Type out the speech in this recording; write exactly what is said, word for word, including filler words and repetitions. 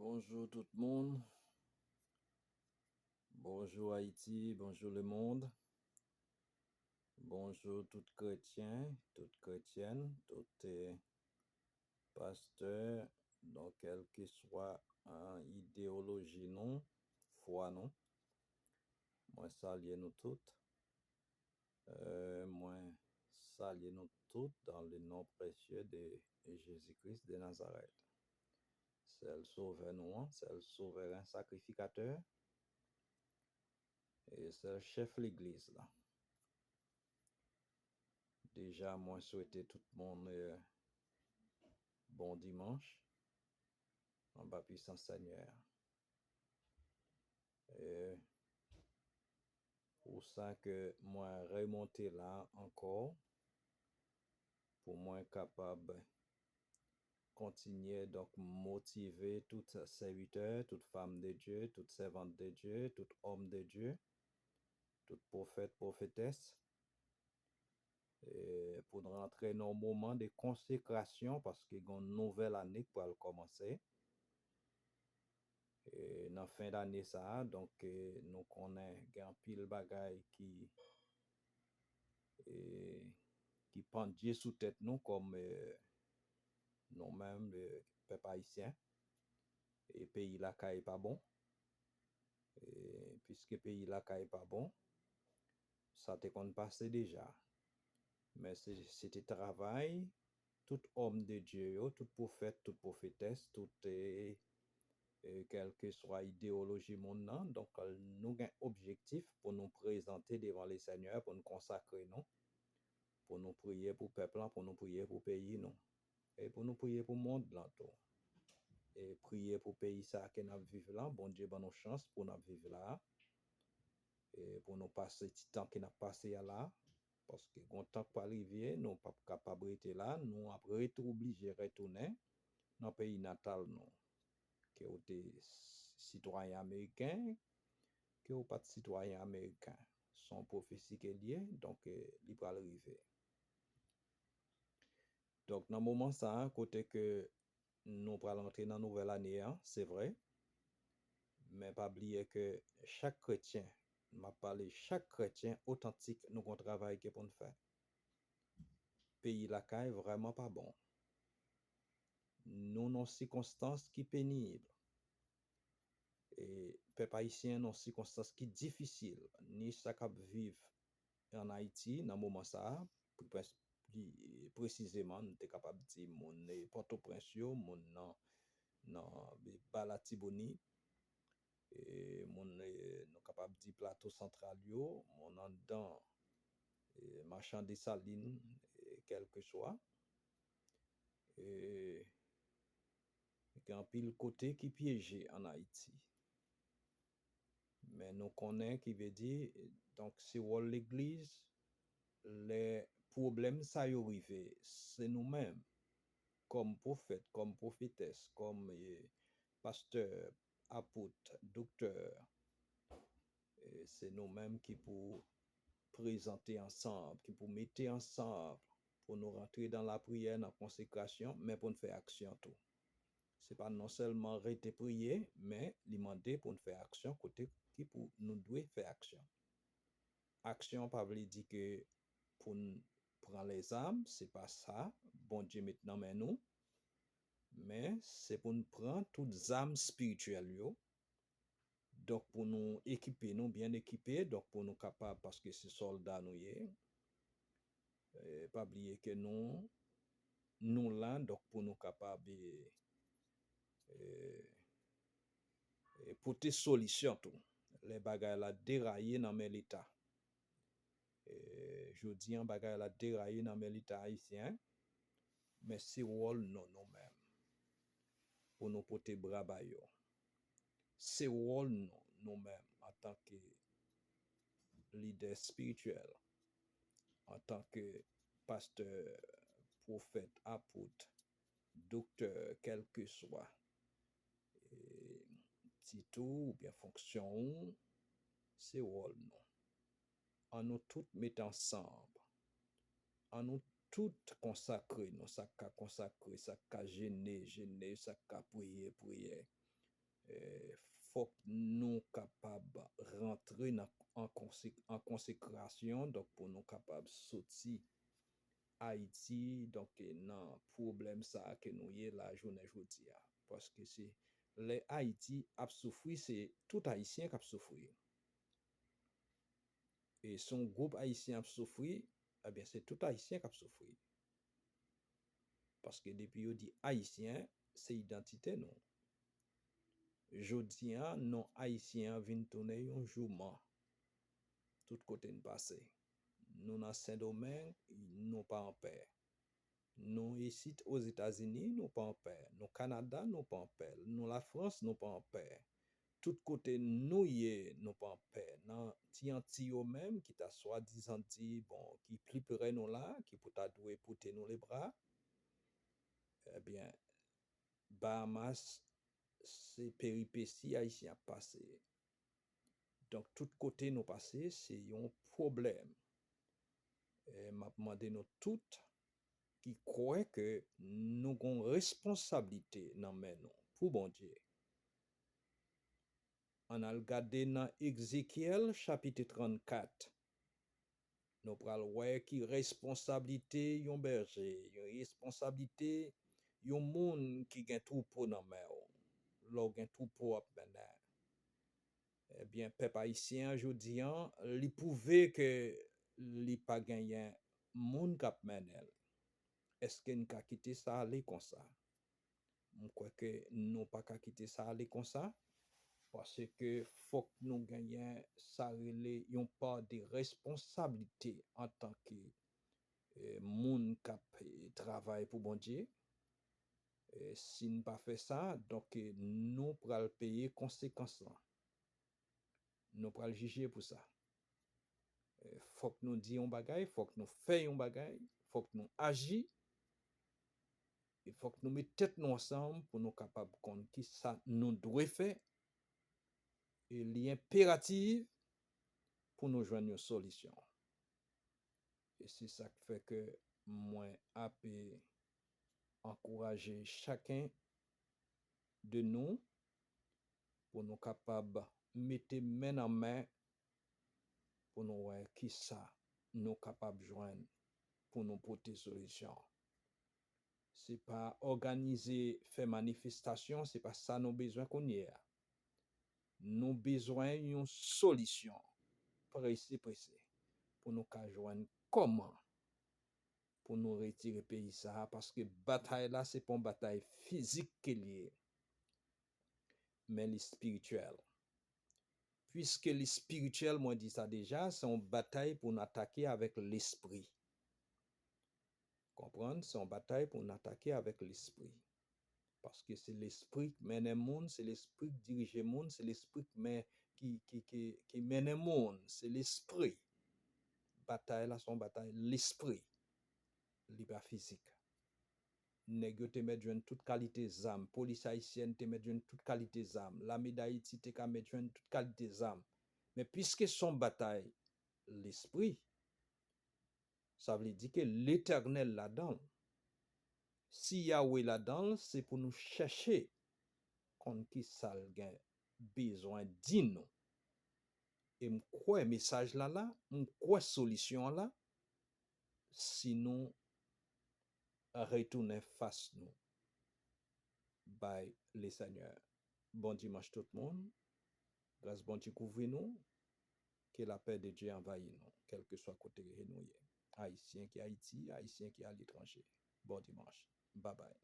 Bonjou tout moun. Bonjou Ayiti, bonjou lemonn. Bonjou tout kretyen, tout kretyèn, tout, eh, pastè, donk, kèlkeswa, eh, ideyoloji nou, fwa nou. Mwen salye nou tout. Euh, mwen salye nou tout dans le nom précieux de Jésus-Christ de Nazareth. Sèl Sovè nou an, sèl Souveren Sakrifikatè, e sèl Chèf Legliz la. Deja, mwen swete tout moun, euh, bon dimanch, anba pisans Senyè a. E pou sa ke mwen remonte la ankò, pou mwen kapab kontinye, donk, motive tout sèvitè, tout fanm de Dye, tout sèvant de Dye, tout òm de Dye, tout pwofèt, pwofetès, e, pou n rantre nan yon moman de konsekrasyon, paske gen yon nouvèl ane k pral kòmanse. E, nan fen dane sa a, donk, e, nou konnen gen anpil bagay ki, e, ki pandye sou tèt nou kòm, e, nou menm, e, pèp ayisyen. E peyi lakay pa bon. E, piske peyi lakay pa bon, sa te konn pase deja. Men se, se te travay tout òm de Dye yo, tout pwofèt, tout pwofetès, tout, e, e, kèlkeswa ideyoloji moun nan. Donk, nou gen objektif pou nou prezante devan Lesenyè, pou nou konsakre nou, pou nou priye pou pèp lan, pou nou priye pou peyi nou. E pou nou priye pou mond lan tou. E priye pou peyi sa a ke n ap viv la. Bondye ban nou chans pou n ap viv la. E pou nou pase ti tan ke n ap pase a la. Paske gon tan k pral rive, nou p ap kapab rete la. Nou ap ret-, oblije retounen nan peyi natal nou. Ke w te s-, sitwayen ameriken, ke w pa t sitwayen ameriken. Se yon pwofesi ke l ye, donk, e, li pral rive. Donk, nan moman sa a, kote ke nou pral rantre nan nouvèl ane a, se vre, men pa bliye ke chak kretyen, m ap pale chak kretyen otantik, nou gon travay ke pou n fè. Peyi lakay vrèman pa bon. Nou nan sikonstans ki penib. E pèp ayisyen nan sikonstans ki difisil, ni sa k ap viv ann Ayiti nan moman sa a, pi près-, pi presizeman, nou te kapab di moun, e, Pòtoprens yo, moun nan, nan, e, Ba Latibonit, e, moun, e, nou kapab di Plato Santral yo, moun anndan, e, Machan Desalin, e, kèlkeswa. E, gen anpil kote ki pyeje ann Ayiti. Men nou konnen ki vle di, donk, se wòl legliz, lè pwoblèm sa yo rive, se nou menm, kòm pwofèt, kòm pwofetès, kòm, e, pastè, apot, doktè, e, se nou menm ki pou prezante ansanm, ki pou mete ansanm pou nou rantre dan lapriyè, nan konsekrasyon, men pou n fè aksyon tou. Se pa non sèlman rete priye, men li mande pou n fè aksyon kote ki pou nou dwe fè aksyon. Aksyon pa vle di ke pou n pran lèzam, se pa sa Bondye met nan men nou, men se pou n pran tout zam espirityèl yo, donk, pou nou ekipe nou, byen ekipe, donk, pou nou kapab, paske se sòlda nou ye. E, pa bliye ke nou, nou la, donk, pou nou kapab, e, e, e, pote solisyon tou. Lè bagay la deraye nan men Leta. E, jodi an, bagay la deraye nan men Leta ayisyen, men se wòl nou, nou menm, pou nou pote bra ba yo. Se wòl nou, nou menm, antanke lidè espirityèl, antanke pastè, pwofèt, apot, doktè, kèlkeswa, e, tit ou oubyen fonksyon ou, se wòl nou. An nou tout mete ansanm. An nou tout konsakre nou, sa k ka konsakre, sa k ka jene, jene, sa k ka priye, priye. eh, fòk nou kapab rantre nan, an konse-, an konsekrasyon, donk, pou nou kapab soti Ayiti, donk, nan pwoblèm sa a ke nou ye la jounen jodi a. Paske se lè Ayiti ap soufri, se tout Ayisyen k ap soufri. E si yon gwoup Ayisyen ap soufri, ebyen, se tout Ayisyen k ap soufri. Paske depi yo di Ayisyen, se idantite nou. Jodi a, non Ayisyen an vin tounen yon jouman. Tout kote n pase. Nou nan Sendomeng, nou pa anpè. Nou isit Ozetazini, nou pa anpè. Nou Kanada, nou pa anpè. Nou Lafrans, nou pa anpè. Tout kote nou ye, nou pa anpè. Nan ti Anti yo menm, ki ta swadizan di, bon, ki pli pre nou la, ki pou ta dwe pote nou lebra, ebyen, Bahamas, se peripesi Ayisyen ap pase. Donk, tout kote nou pase, se yon pwoblèm. E m ap mande nou tout ki kwè ke nou gon responsablite nan men nou pou Bondye. Ann al gade nan Ezekyèl chapit trannkat. Nou pral wè ki responsablite yon bèje, yon responsablite yon moun ki gen twoupo nan men w. Lè w gen twoupo w ap mennen. Ebyen, pèp ayisyen an jodi an, li pwouve ke li pa genyen moun k ap mennen l. Èske n ka kite sa ale konsa? M kwè ke nou pa ka kite sa ale konsa, paske fòk nou genyen sa rele yon pa de responsablite antanke, eh, moun k ap, eh, travay pou Bondye. Eh, si n pa fè sa, donk, eh, nou pral peye konsekans lan. Nou pral jije pou sa. Eh, fòk nou di yon bagay, fòk nou fè yon bagay, fòk nou aji, e fòk nou met tèt nou ansanm pou nou kapab konn ki sa nou dwe fè, e li enperatif pou nou jwenn yon solisyon. E se sa k fè ke mwen ape ankouraje chaken de nou pou nou kapab mete men nan men pou nou wè ki sa nou kapab jwenn pou nou pote solisyon. Se pa òganize, fè manifestasyon, se pa sa nou bezwen kounye a. Nou bezwen yon solisyon prese, prese pou nou ka jwenn kòman pou nou retire peyi sa a, paske batay la, se pa yon batay fizik ke l ye, men li espirityèl. Piske li espirityèl, mwen di sa deja, se yon batay pou n atake avèk lespri. Konprann? Se yon batay pou n atake avèk lespri. Paske se lespri k mennen moun, se lespri k dirije moun, se lespri k men-, ki, ki, ki, ki mennen moun, se lespri. Batay la se yon batay lespri. Li pa fizik. Nèg yo te mèt jwenn tout kalite zam, polis ayisyèn te mèt jwenn tout kalite zam, lame Dayiti te ka mèt jwenn tout kalite zam. Men piske se yon batay lespri, sa vle di ke Letènèl ladan l. Si Yawe ladan l, se pou nou chèche konn ki sa l gen bezwen di nou. E m kwè mesaj la la, m kwè solisyon an la, si nou retounen fas nou bay Lesenyè. Bon dimanch tout moun. Gras Bondye kouvri nou. Ke lapè de Dye anvayi nou, kèlkeswa kote nou ye. Ayisyen ki Ayiti, Ayisyen ki aletranje. Bon dimanch. Babay.